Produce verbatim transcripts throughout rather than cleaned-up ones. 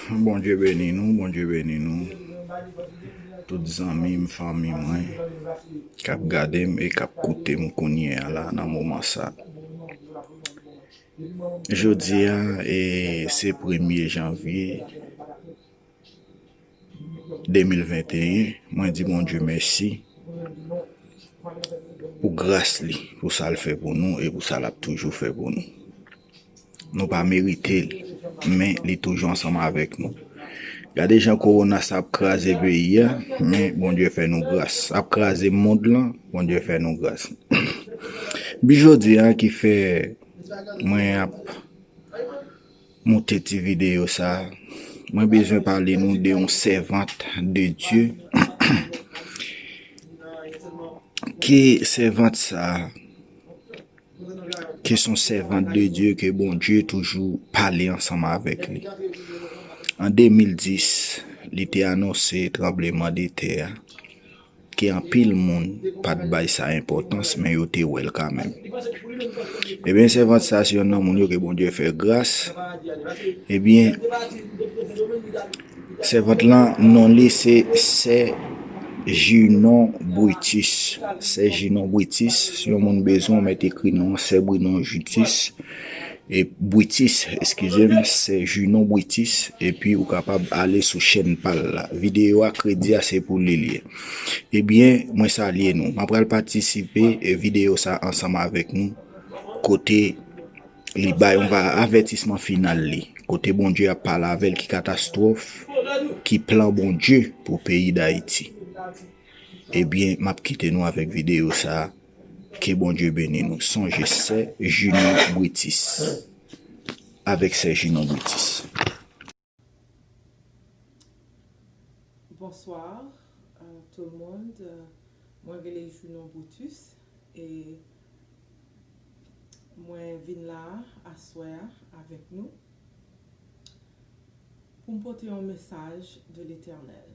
Bondye beni nou, Bondye beni nou. Tout zanmi m, fanmi mwen, k ap gade m e k ap koute m kounye a la nan moman sa. Jodi a, e, se premye janvye de mil venteyen, mwen di Bondye mèsi pou gras li, pou sa l fè pou nou e pou sa l ap toujou fè pou nou. Nou pa merite l, men li toujou ansanm avèk nou. Gade jan kowona sa ap kraze peyi a, men Bondye fè nou gras. Ap kraze mond lan, Bondye fè nou gras. Bi jodi a ki fè mwen ap monte ti videyo sa, mwen bezwen pale nou de yon sèvant de Dye. Ke sèvant sa, ke son sèvant de Dye, ke Bondye toujou pale ansanm avèk li. An de mil dis, li te anonse tranbleman de tè a, ke anpil moun pa t bay sa enpòtans, men yo te wè l kanmenm. Ebyen, sèvant sa se yonn nan moun yo ke Bondye fè gras. Ebyen, sèvant lan, non li se Sè Junon Brutus. Sè Junon Brutus, si yon moun bezwen, w mèt ekri non, Sè Brunon Brutus. E Brutus, eskize m, Sè Junon Brutus. Epi ou kapab ale sou chèn pa l la. Videyo a, kredi a, se pou li l ye. Ebyen, mwen salye nou. Mwen pral patisipe, e, videyo sa ansanm avèk nou. Kote li bay yon va-, avètisman final li. Kote Bondye ap pale avè l, ki katastwòf, ki plan Bondye pou peyi Dayiti. Ebyen, m ap kite nou avèk videyo sa a. Ke Bondye beni nou. Sonje Sè Junon Brutus. Avèk Sè Junon Brutus. Bonsoir, euh, tout le monde. Euh, mwen rele Junon Brutus e mwen vin la aswè a avèk nou pou m pote yon mesaj de Letènèl.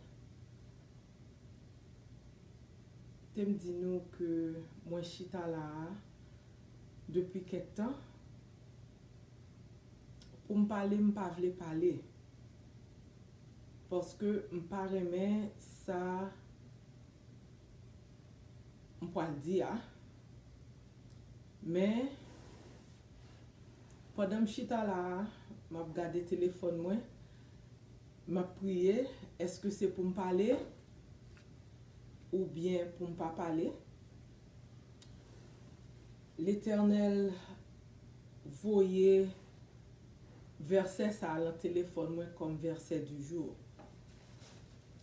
Te m di nou ke mwen chita la a depi kèk tan. Pou m pale, m pa vle pale. Paske m pa renmen sa m pral di a. Men, pandan m chita la a, m ap gade telefòn mwen, m ap priye, èske se pou m pale oubyen pou m pa pale? Letènèl voye vèsè sa a lan telefòn mwen kòm vèsè du jour,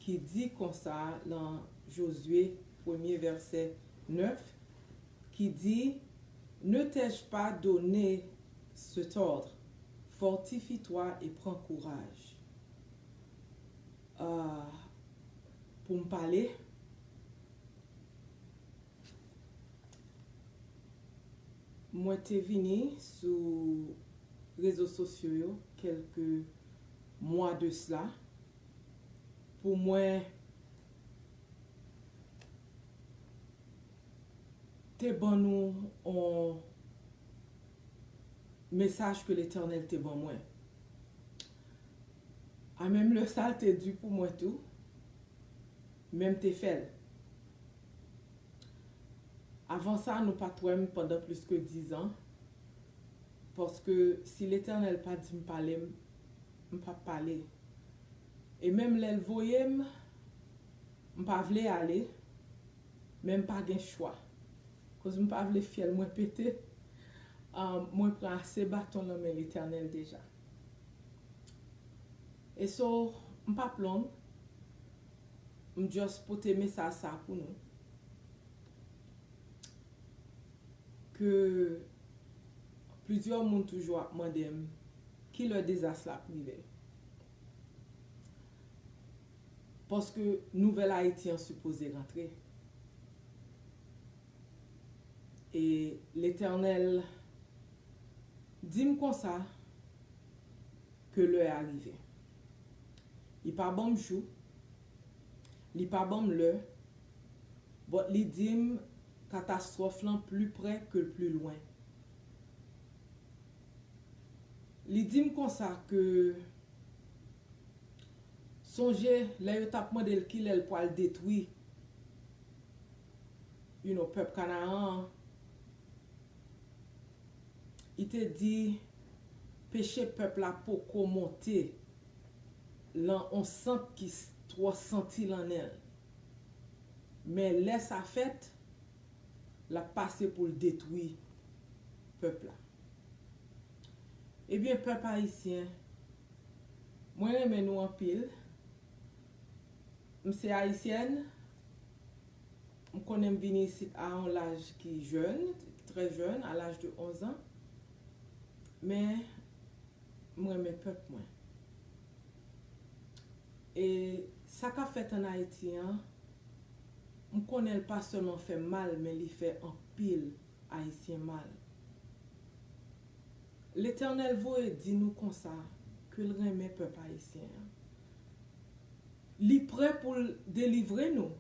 ki di konsa lan Jozye, premye vèsè nèf, ki di, Ne t'ai-je pas donné cet ordre? Fortifie-toi et prends courage. Ah, pou m pale, mwen te vini sou rezo sosyo yo kèlke mwa de sla pou mwen te ban nou yon mesaj ke Letènèl te ban mwen. A menm lè sa, l te di pou mwen tou, men m te fè l. Avan sa, nou pa t wè m pandan plis ke dizan, paske si Letènèl pa di m pale, m, m p ap pale. E menm lè l voye m, m pa vle ale, men m pa gen chwa. Koz m pa vle fyèl mwen pete, ah, mwen pran ase baton nan men Letènèl deja. E so, m p ap long, m just pote mesaj sa pou nou. Ke plizyè moun toujou ap mande m, kilè dezas la ap rive? Paske nouvèl Ayiti an sipoze rantre. E Letènèl di m konsa ke lè a rive. Li pa ban m jou, li pa ban m lè, but li di m katastwòf lan pli prè ke l pli lwen. Li di m konsa ke Sonje, lè yo t ap mande l kilè l pral detwi, you know, pèp Kanaran an, li te di peche pèp la poko monte lan on sant ki s- twò santi lan nen l. Men lè sa fèt, l ap pase pou l detwi pèp la. Ebyen, pèp ayisyen, mwen renmen nou anpil. M se ayisyèn. M konnen m vini isit a yon laj ki jèn, trè jèn, a laj de onz an. Men, m renmen pèp mwen. E sa k ap fèt ann Ayiti an, m konnen l pa sèlman fè mal, men li fè anpil Ayisyen mal. Letènèl voye di nou konsa ke l renmen pèp ayisyen an. Li prè pou l delivre nou.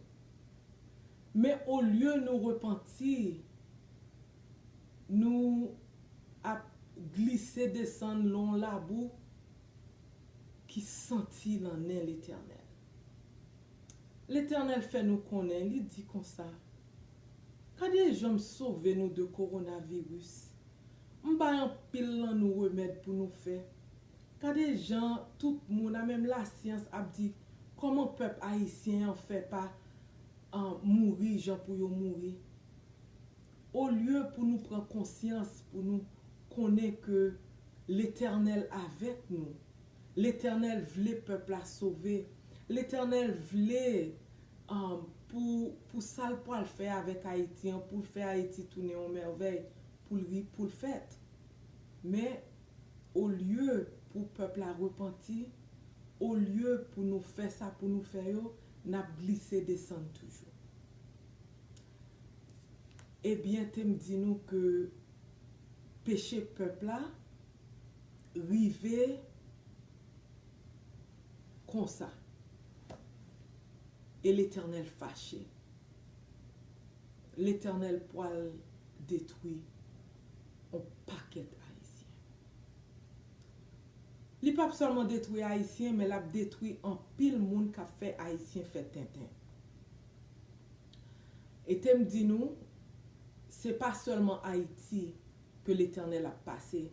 Men olye nou repanti, nou ap glise desann lan labou ki santi lan nen Letènèl. Letènèl fè nou konnen, li di konsa, gade jan m sove nou de kowonaviris. M bay anpil lan nou remèd pou nou fè. Gade jan tout moun, a menm lasyans ap di, kòman pèp ayisyen an fè pa, ah, mouri jan pou yo mouri. Olye pou nou pran konsyans, pou nou konnen ke Letènèl avèk nou. Letènèl vle pèp la sove. Letènèl vle, um, pou, pou sa l pral fè avèk Ayiti an, pou l fè Ayiti tounen yon mèvèy, pou l ri, pou l fèt. Men, olye pou pèp la repanti, olye pou nou fè sa pou nou fè yo, n ap glise desann toujou. Ebyen, te m di nou ke peche pèp la rive konsa. E Letènèl fache. Letènèl pral detwi on pakèt Ayisyen. Li p ap sèlman detwi Ayisyen, men l ap detwi anpil moun k ap fè Ayisyen fè tenten. E te m di nou, se pa sèlman Ayiti ke Letènèl ap pase.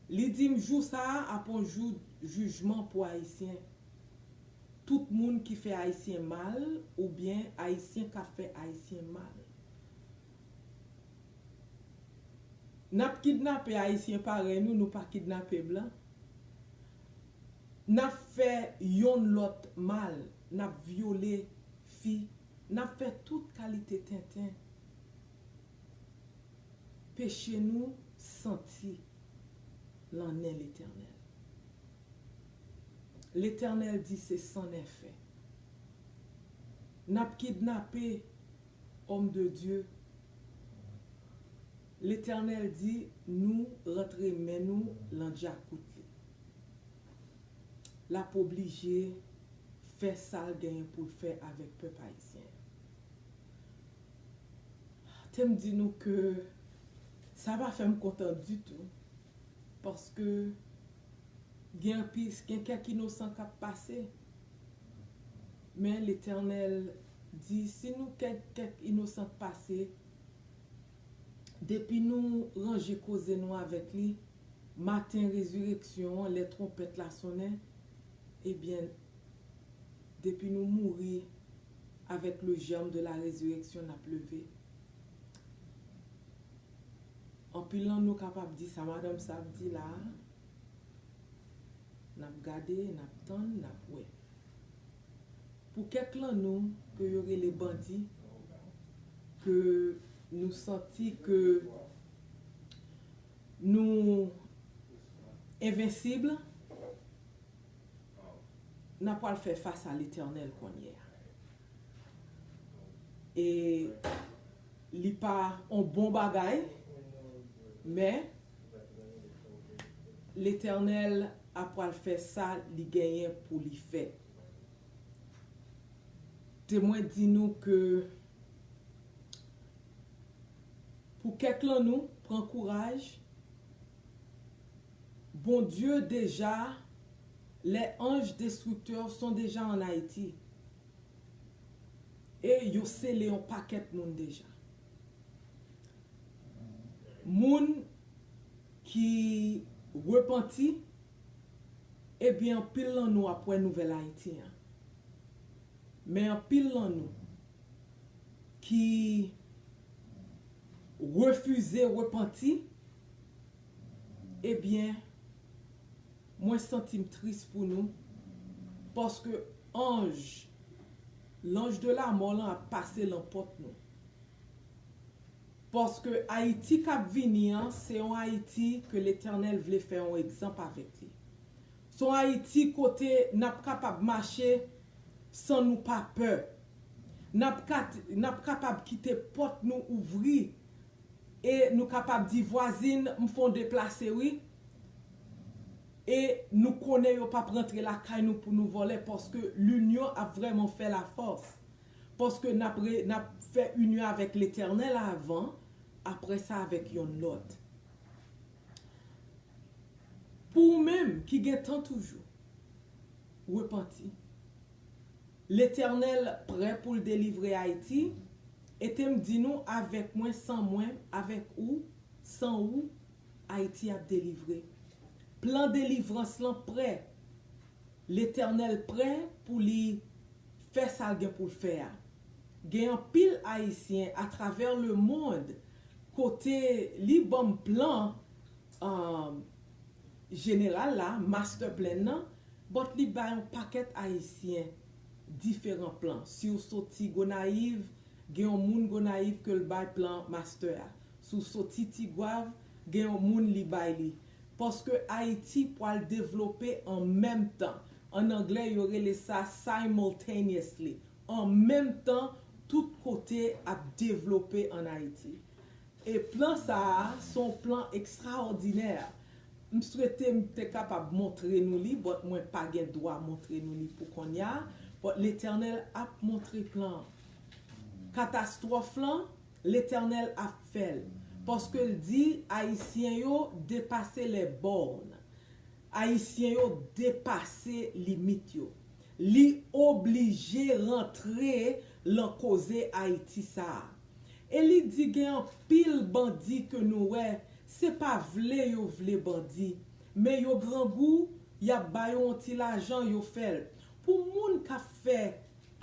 Li di m jou sa a ap on jou jijman pou Ayisyen. Tout moun ki fè Ayisyen mal oubyen Ayisyen k ap fè Ayisyen mal. N ap kidnape Ayisyen parèy nou, nou pa kidnape blan. N ap fè yonn lòt mal, n ap vyole fi, n ap fè tout kalite tenten. Peche nou santi lan nen Letènèl. Letènèl di se san nèfè. N ap kidnape òm de Dye. Letènèl di nou rantre men nou lan djakout li. L ap oblije fè sa l genyen pou l fè avèk pèp ayisyen an. Te m di nou ke sa pa fè m kontan ditou, paske gen anpil, gen kèk inosan k ap pase. Men Letènèl di, si nou kèk, kèk inosan k pase, depi nou ranje koze nou avèk li, maten rezireksyon an, lè twonpèt la sonnen, ebyen, depi nou mouri, avec le germe de la résurrection, n ap leve. Anpil nan nou kapab di sa madanm sa ap di la a, n ap gade, n ap tann, n ap wè. Pou kèk lan nou ke yo rele bandi, ke nou santi ke nou envensib, n ap pral fè fas a Letènèl kounye a. E li pa on bon bagay, men Letènèl ap pral fè sa li genyen pou li fè. Te mwen di nou ke pou kèk lan nou, pran kouraj. Bondye deja Les anges destructeurs sont déjà en Haïti. E yo sele yon pakèt moun deja. Moun ki repanti, ebyen, anpil nan nou ap wè nouvèl Ayiti an. Men anpil nan nou ki refize repanti, ebyen, mwen santi m tris pou nou, paske anj, l'ange de la mort lan ap pase lan pòt nou. Paske Ayiti k ap vini an, se yon Ayiti ke Letènèl vle fè yon egzanp avèk li. Se yon Ayiti kote n ap kapab mache san nou pa pè. N ap kat-, n ap kapab kite pòt nou ouvri e nou kapab di, "Vwazin, m fè w deplase, wi." E nou konnen yo p ap rantre lakay nou pou nou vòlè, paske linyon ap vrèman fè lafòs. Paske n ap re-, n ap fè inyon avèk Letènèl avan, apre sa avèk yonn lòt. Pou ou menm ki gen tan toujou, repanti. Letènèl prè pou l delivre Ayiti, e te m di nou, avèk mwen, san mwen, avèk ou, san ou, Ayiti ap delivre. Plan delivrans lan prè. Letènèl prè pou li fè sa l gen pou l fè a. Gen anpil Ayisyen atravè lemonn kote li ban m plan, um, jeneral la, master plan nan, but li bay yon pakèt Ayisyen diferan plan. Si w soti Gonayiv, gen yon moun Gonayiv ke l bay plan master a. Si w soti Tigwav, gen yon moun li bay li. Paske Ayiti pral devlope an menm tan. An anglè, yo rele sa simultaneously. An menm tan, tout kote ap devlope an Ayiti. E plan sa a, se yon plan ekstraòdinè. M swete m te kapab montre nou li, but mwen pa gen dwa montre nou li pou kounye a. But Letènèl ap montre plan an. Katastwòf lan, Letènèl ap fè l. Paske l di, Ayisyen yo depase les bornes. Ayisyen yo depase limit yo. Li oblije rantre lan koze Ayiti sa a. E li di gen anpil bandi ke nou wè, se pa vle yo vle bandi, men yo grangou, y ap ba yo yon ti lajan, yo fè l. Pou moun k ap fè,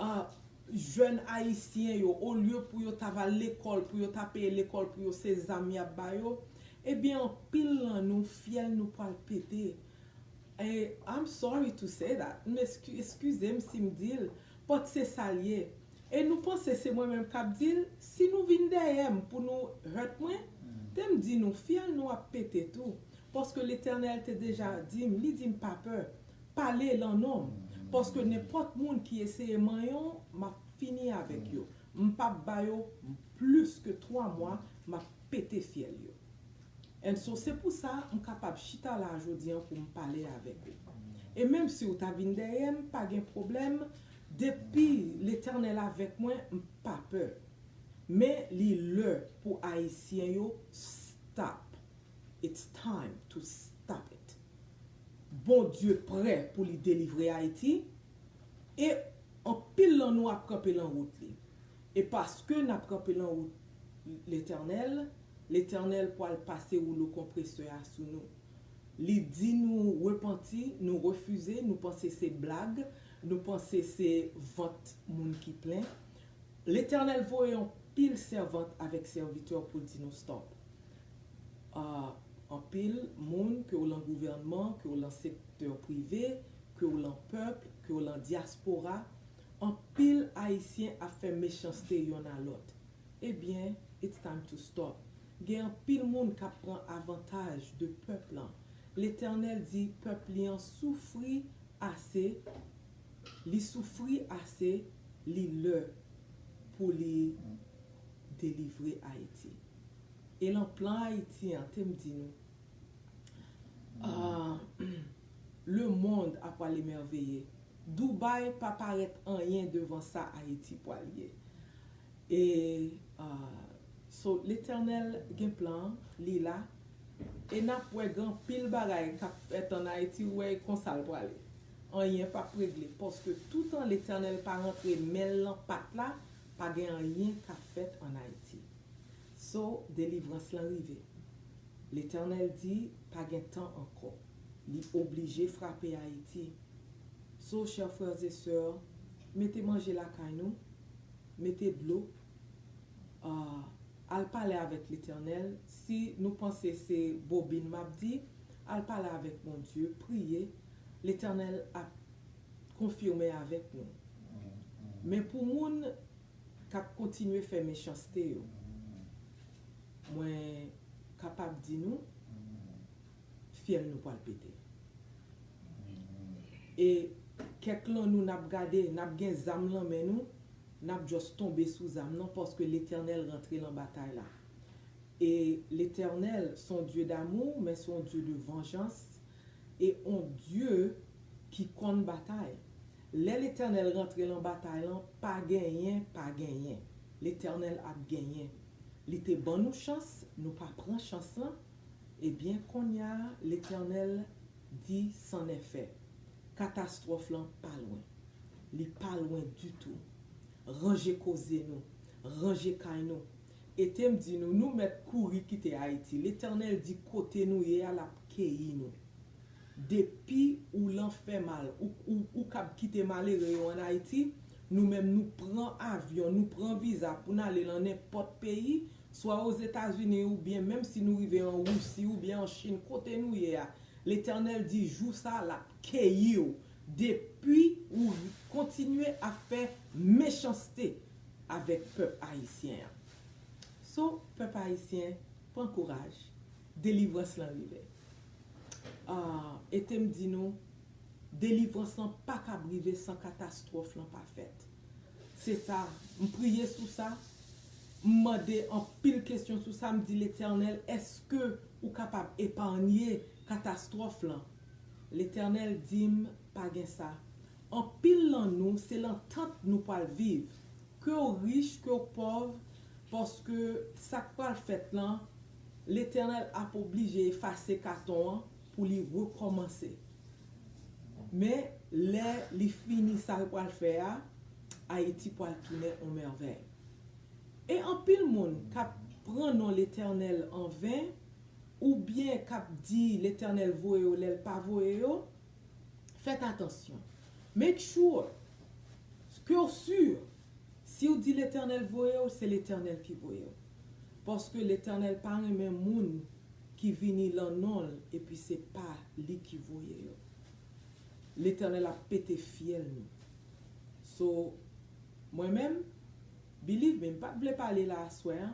ah, jèn ayisyen yo, olye pou yo ta va lekòl, pou yo ta peye lekòl pou yo, se zam y ap ba yo, ebyen, anpil lan nou, fyèl nou pral pete. E, I'm sorry to say that. M eski-, eskize m si m di l, but se sa l ye. E nou panse se mwen menm k ap di l? Si nou vin dèyè m pou nou hurt mwen, te m di nou, fyèl nou ap pete tou. Paske Letènèl te deja di m, li di m pa pè, pale lan non m. Paske nenpòt moun ki eseye manyen w, m ap fini avèk yo. M p ap ba yo plis ke twa mwa, m ap pete fyèl yo. And so, se pou sa m kapab chita la jodi an pou m pale avèk ou. E menm si w ta vin dèyè m, pa gen pwoblèm. Depi Letènèl avèk mwen, m pa pè. Men li lè pou Ayisyen yo stop. It's time to stop it. Bondye prè pou li delivre Ayiti. E anpil lan nou ap kanpe lan wout li. E paske n ap kanpe lan wout Letènèl, Letènèl pral pase woulo konpresè a sou nou. Li di nou repanti, nou refize, nou panse se blag, nou panse se vant moun ki plen. Letènèl voye yon pil sèvant avèk sèvitè pou l di nou stop. Ah, anpil moun, ke w lan gouvènman, ke w lan sektè prive, ke w lan pèp, ke w lan dyaspora, anpil Ayisyen ap fè mechanste yonn a lòt. Ebyen, it's time to stop. Gen anpil moun k ap pran avantaj de pèp lan. Letènèl di pèp li an soufri ase, li soufri ase, li lè pou li delivre Ayiti. E lan plan Ayiti an, te m di nou, ah, lemonn ap pral emèveye. Dubai pa parèt anyen devan sa Ayiti pral ye. E, ah, so, Letènèl gen plan, li la. E n ap wè gen anpil bagay k ap fèt ann Ayiti, ou wè e konsa l prale. Anyen p ap regle, paske toutan Letènèl pa rantre men l nan pat la, pa gen anyen k ap fèt ann Ayiti. So, delivrans lan rive. Letènèl di, pa gen tan ankò. Li oblije frape Ayiti. So, chè frè e sè, mete manje lakay nou, mete dlo, ah, al pale avèk Letènèl. Si nou panse se bobin m ap di, al pale avèk Bondye, priye, Letènèl ap konfime avèk nou. Men pou moun k ap kontinye fè mechanste yo, mwen kapab di nou, fyèl nou pral pete. E kèk lan nou n ap gade, n ap gen zam lan men nou, n ap just tonbe sou zam nan, paske Letènèl rantre lan batay la. E Letènèl se yon Dye damou, men se yon Dye de vanjans, e yon Dye ki konn batay. Lè Letènèl rantre lan batay lan, pa genyen, pa genyen. Letènèl ap genyen. Li te ban nou chans, nou pa pran chans lan. Ebyen, kounye a, Letènèl di, c'en est fait. Katastwòf lan pa lwen. Li pa lwen ditou. Ranje koze nou. Ranje kay nou. E te m di nou, nou mèt kouri kite Ayiti. Letènèl di kote nou ye a, l ap keyi nou. Depi ou lan fè mal, ou, ou, ou kab kite malere yo ann Ayiti, nou menm nou pran avyon, nou pran viza pou n ale lan nenpòt peyi, swa Ozetazini oubyen menm si nou rive an Wousi oubyen an Chin, kote nou ye a, Letènèl di jou sa a, l ap keyi w depi ou kontinye ap fè mechanste avèk pèp ayisyen an. So, pèp ayisyen, pran kouraj, delivrans lan rive. Ah, e te m di nou, delivrans lan pa kab rive san katastwòf lan pa fèt. Se sa, m priye sou sa, m mande anpil kesyon sou sa, m di, Letènèl, èske ou kapab epanye katastwòf lan? Letènèl di m, pa gen sa. Anpil lan nou, se lan tant nou pral viv. Ke w rich, ke w pòv, paske sa k pral fèt lan, Letènèl ap oblije efase katon an pou li rekòmanse. Men, lè li fini sa l pral fè a, Ayiti pral tounen yon mèvèy. E anpil moun k ap pran non Letènèl an ven, oubyen k ap di Letènèl voye yo lè l pa voye yo, fèt atansyon. Make sure ke w si, si w di Letènèl voye w, se Letènèl ki voye w. Paske Letènèl pa renmen moun ki vini lan non l epi se pa li ki voye yo. Letènèl ap pete fyèl nou. So, mwen menm, believe me, m pa t vle pale la aswè a.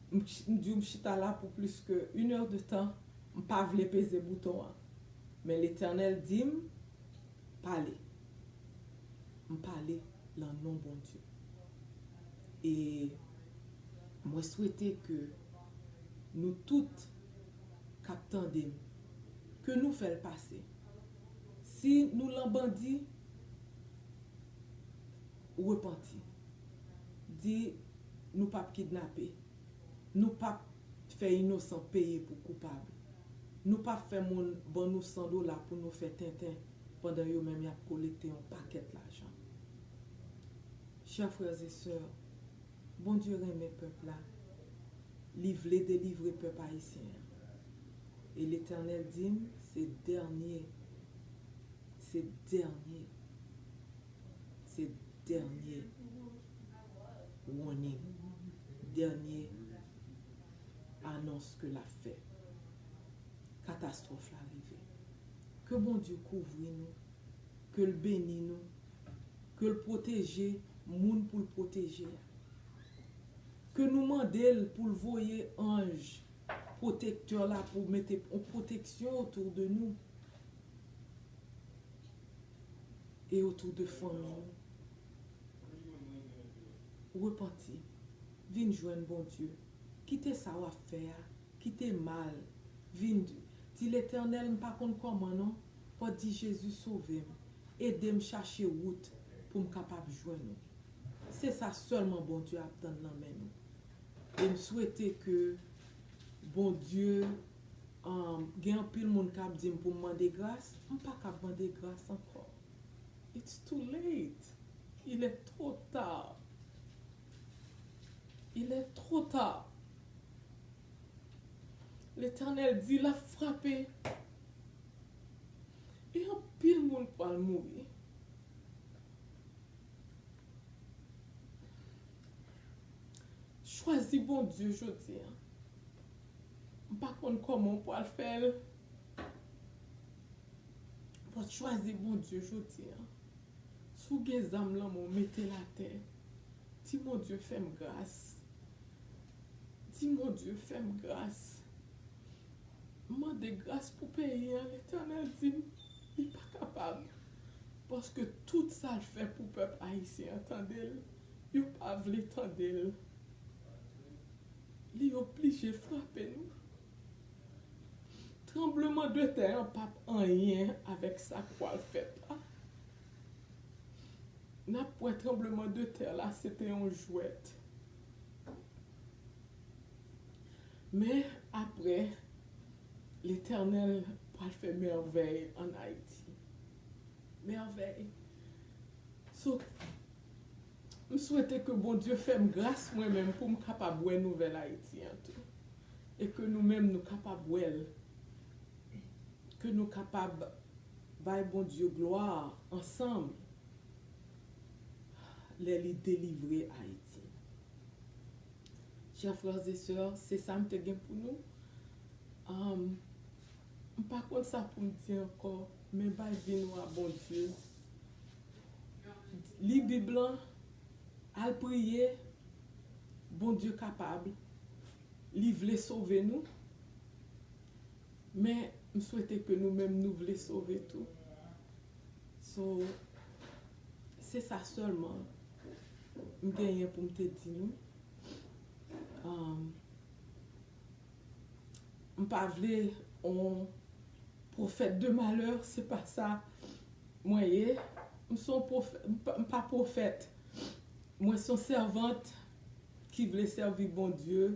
M ch-, m di w m chita la pou plis ke une heure de temps, m pa vle peze bouton an. Men Letènèl di m, pale. M pale lan non Bondye. E mwen swete ke nou tout k ap tande m, ke nou fè l pase. Si nou lan bandi, repanti. Di, nou p ap kidnape. Nou p ap fè inosan peye pou koupab. Nou p ap fè moun ban nou san dola pou nou fè tenten, pandan yo menm y ap kolekte yon pakèt lajan. Chè frè e sè, Bondye renmen pèp la. Li vle delivre pèp ayisyen an. E Letènèl di m, se dènye, se dènye, se dènye warning, dènye anons ke l ap fè. Katastwòf la rive. Ke Bondye kouvri nou, ke l beni nou, ke l pwoteje moun pou l pwoteje a. Ke nou mande l pou l voye anj pwotektè la pou mete yon pwoteksyon otou de nou e otou de fanmi nou. Repanti, vin jwenn Bondye. Kite sa w ap fè a, kite mal, vin di, di, Letènèl, m pa konn kòman non, fò di, Jezi, sove m, ede m chache wout pou m kapab jwenn ou. Se sa sèlman Bondye ap tann nan men nou. E m swete ke Bondye Um, gen anpil moun k ap di m pou m mande gras. M pa kab mande gras ankò. It's too late. Il est trop tard. Il est trop tard. Letènèl di l ap frape. E anpil moun pral mouri. Chwazi Bondye jodi a. M pa konn kòman w pral fè l. But chwazi Bondye jodi a. Si w gen zam nan men w, mete l atè. Di Bondye fè m gras. Di Bondye fè m gras. M mande gras pou peyi a, Letènèl di m li pa kapab. Paske tout sa l fè pou pèp ayisyen an tande l, yo pa vle tande l. Li oblije frape nou. Tranbleman de tè an p ap anyen avèk sa k pral fèt la. N ap wè tranbleman de tè la, se te yon jwèt. Men apre, Letènèl pral fè mèvèy ann Ayiti. Mèvèy. So, m swete ke Bondye fè m gras mwen menm pou m kapab wè nouvèl Ayiti an tou. E ke nou menm nou kapab wè l. Ke nou kapab bay Bondye glwa ansanm lè li delivre Ayiti. Chè frè e sè, se sa m te gen pou nou. Um, m pa konn sa pou m di ankò, men bay vi nou a Bondye. Li Bib lan, al priye, Bondye kapab. Li vle sove nou. Men, m swete ke nou menm nou vle sove tou. So, se sa sèlman m genyen pou m te di nou. Um, m pa vle on pwofèt de malè, se pa sa mwen ye. M se on pwofè-, m pa, m pa pwofèt. Mwen se on sèvant ki vle sèvi Bondye.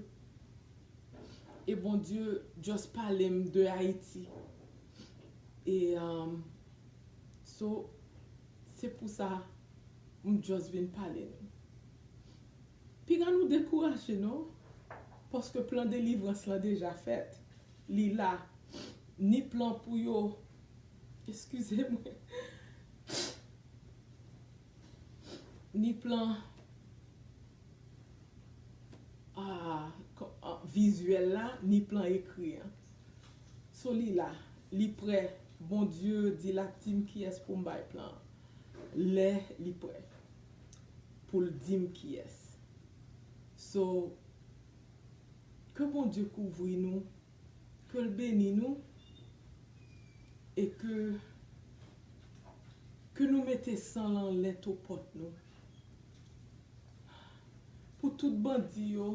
E Bondye just pale m de Ayiti. E, um, so, se pou sa m just vin pale nou. Piga nou dekouraje non, paske plan delivrans lan deja fèt. Li la. Ni plan pou yo, eskize mwen, ni plan, ah, kò-, ah, vizyèl la, ni plan ekri an. So li la, li prè. Bondye di l ap di m kiyès pou m bay plan an. Lè li prè pou l di m kiyès. So, ke Bondye kouvri nou, ke l beni nou, e ke, ke nou mete san l anlè to pòt nou. Pou tout bandi yo,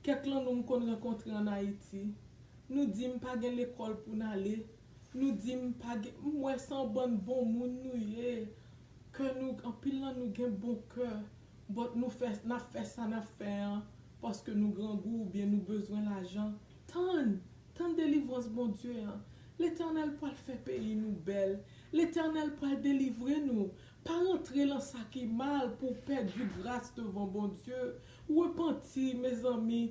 kèk lan nou m konn rankontre ann Ayiti, nou di m pa gen lekòl pou n ale, nou di m pa gen, m wè se yon bann bon moun nou ye, kè nou, anpil lan nou gen bon kè, but nou fè, n ap fè sa n ap fè an, paske nou grangou oubyen nou bezwen lajan. Tann, tann delivrans Bondye an. Letènèl pral fè peyi nou bèl. Letènèl pral delivre nou. Pa rantre lan sa ki mal pou w pèdi gras devan Bondye. Repanti, mezanmi.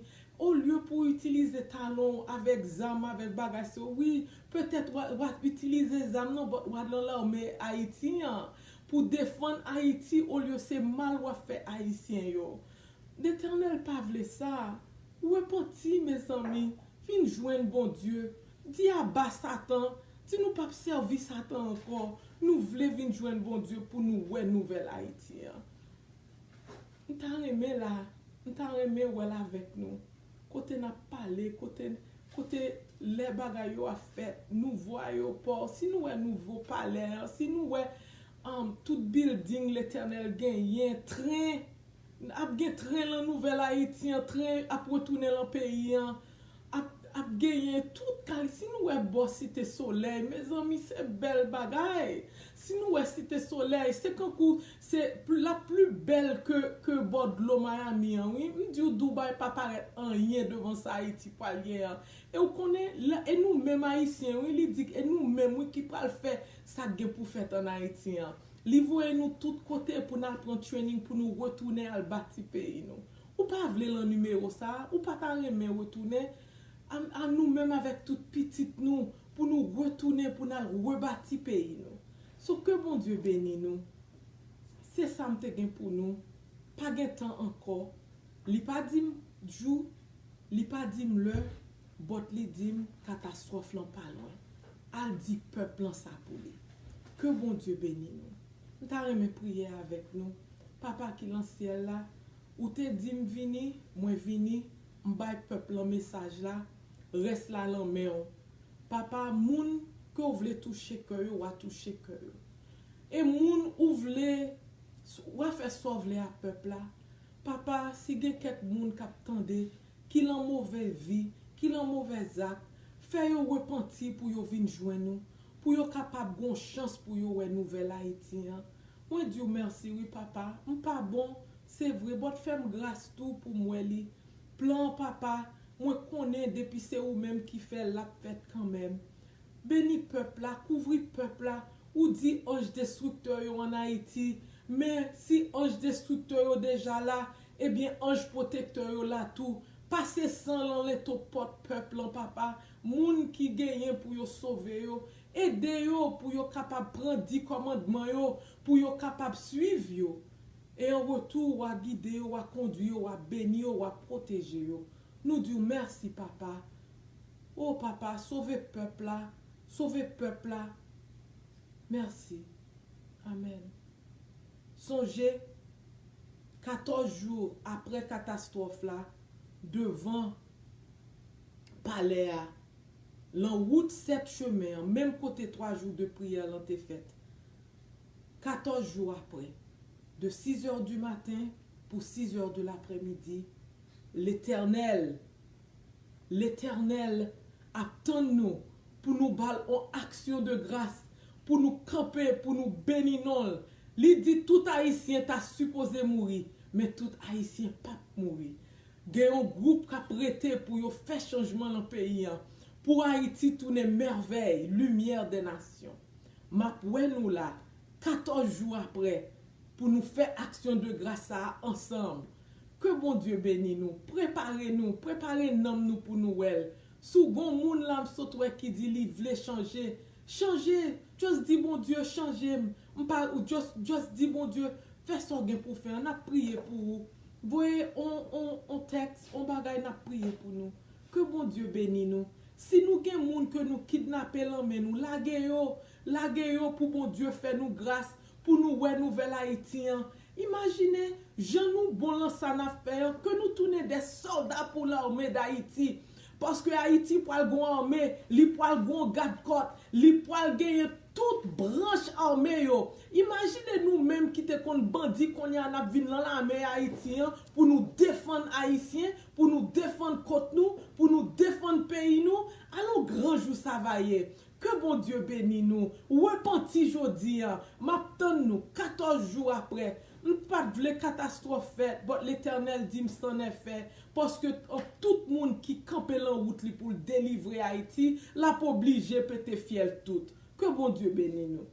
Olye pou w itilize talon w avèk zam, avèk bagay sa yo, wi, petèt w a, w a itilize zam nan, but w a lan lame Ayiti an pou defann Ayiti, olye se mal w ap fè Ayisyen yo. Letènèl pa vle sa. Repanti, mezanmi. Vin jwenn Bondye. Di aba Satan. Di nou p ap sèvi Satan ankò. Nou vle vin jwenn Bondye pou nou wè nouvèl Ayiti an. M ta renmen la, m ta renmen wè l avèk nou. Kote n ap pale, kote, kote lè bagay yo ap fèt, nouvo ayewopò, si nou wè nouvo palè an, si nou wè, um, tout bilding Letènèl genyen, tren, ap gen tren lan Nouvèl Ayiti an, tren ap retounen lan peyi an, ap, ap genyen tout kal. Si nou wè bò Site Solèy, mezanmi, se bèl bagay. Si nou wè Site Solèy, se kankou se pl- la pli bèl ke, ke bò dlo Miami an, wi. M di w, Dubai pa parèt anyen devan sa Ayiti pral gen an. E w konnen, la- e nou menm Ayisyen, wi, li di, e nou menm, wi, ki pral fè sa k gen pou fèt ann Ayiti an. Li voye nou tout kote pou n al pran training, pou nou retounen al bati peyi nou. Ou pa vle lan nimewo sa a, ou pa ta renmen retounen, a, a nou menm avèk tout pitit nou, pou nou retounen, pou n al rebati peyi nou. So, ke Bondye beni nou. Se sa m te gen pou nou. Pa gen tan ankò. Li pa di m jou, li pa di m lè, but li di m katastwòf lan pa lwen. Al di pèp lan sa pou li. Ke Bondye beni nou. M ta renmen priye avèk nou. Papa ki lan syèl la, ou te di m vini, mwen vini, m bay pèp lan mesaj la, rès la lan men w. Papa, moun ke w vle touche kè yo, w a touche kè yo. E moun ou vle, w a fè sa w vle a pèp la. Papa, si gen kèk moun k ap tande, ki lan move vi, ki lan move zak, fè yo repanti pou yo vin jwenn ou, pou yo kapab gon chans pou yo wè nouvèl Ayiti an. Mwen di w mèsi wi, papa. M pa bon, se vre, but fè m gras tou pou m wè li. Plan an, papa, mwen konnen depi se ou menm ki fè l, l ap fèt kanmenm. Beni pèp la, kouvri pèp la. Ou di anj destriktè yo ann Ayiti, men si anj destriktè yo deja la, ebyen anj pwotektè yo la tou. Pase san lan leto pòt pèp lan, papa. Moun ki genyen pou yo sove yo, ede yo pou yo kapab pran di kòmandman yo, pou yo kapab swiv yo. E an retou, w a gide yo, w a kondwi yo, w a beni yo, w a pwoteje yo. Nou di w mèsi, papa. O papa, sove pèp la, sove pèp la. Mèsi. Amèn. Sonje, katòz jou apre katastwòf la, devan palè a, lan wout sèt chemen an, menm kote twa jou de priyè lan te fèt. Katòz jou apre, de six heures du matin pou six heures de l'après-midi, Letènèl, Letènèl ap tann nou pou nou ba l on aksyon de gras, pou nou kanpe, pou nou beni non l. Li di tout Ayisyen ta sipoze mouri, men tout Ayisyen p ap mouri. Gen yon gwoup k ap rete pou yo fè chanjman lan peyi an, pou Ayiti tounen mèvèy, limyè dè nasyon. M ap wè nou la, katòz jou apre, pou nou fè aksyon de gras sa a ansanm. Ke Bondye beni nou. Prepare nou, prepare nanm nou pou nou wè l. Si w gon moun la m sot wè ki di li vle chanje, chanje. Just di Bondye, chanje m. M pa, ou just, just di Bondye, fè sa w gen pou fè an. N ap priye pou ou. Voye on, on, on tèks, on bagay, n ap priye pou nou. Ke Bondye beni nou. Si nou gen moun ke nou kidnape lan men nou, lage yo, lage yo pou Bondye fè nou gras, pou nou wè nouvèl Ayiti an. Imajine jan nou bon lan sa n ap fè an, ke nou tounen de sòlda pou lame d Ayiti. Paske Ayiti pral gon ame, li pral gon gadkòt, li pral genyen tout branch ame yo. Imajine nou menm ki te konn bandi, kounye a n ap vin lan lame Ayiti an pou nou defann Ayisyen, pou nou defann kont nou, pou nou defann peyi nou. Alon gran jou sa va ye. Ke Bondye beni nou. Repanti jodi a. M ap tann nou katòz jou apre. M pa t vle katastwòf fèt, but Letènèl di m c'en est fait, paske tout moun ki kanpe lan wout li pou l delivre Ayiti, l ap oblije pete fyèl tout. Ke Bondye beni nou.